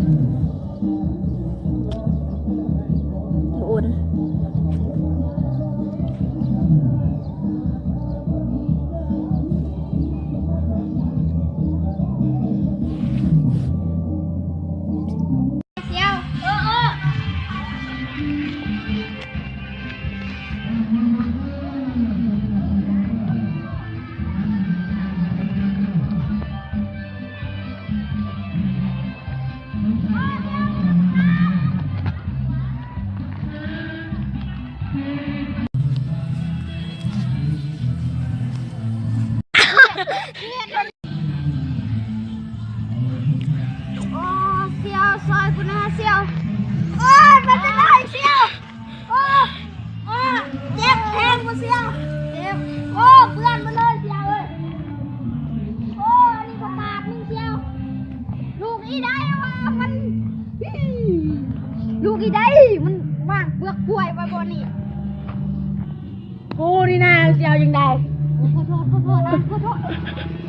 ບໍ່ອຸ່ນ. ໂອ້ ສ່ຽວ ຊ່ອຍກູແດ່ສ່ຽວ. ໂອ້ຍ ມັນຈະໄດ້ສ່ຽວ. ໂອ້ ໂອ້ ເຈັບແທນບໍ່ສ່ຽວ ເຈັບ. ໂອ້ ເປື້ອນໝົດເລີຍສ່ຽວເອີຍ. ໂອ້ ອັນນີ້ກໍບາດໜຶ່ງສ່ຽວ. ລູກນີ້ໄດ້ວ່າມັນ ລູກນີ້ໄດ້ ມັນວາງເປືອກກ້ວຍໄວ້ບ່ອນນີ້. ກູນີ້ນະ ຊິເອົາຈັ່ງໃດ? ໂອ້ ຂໍໂທດ ຂໍໂທດ ຂໍໂທດ.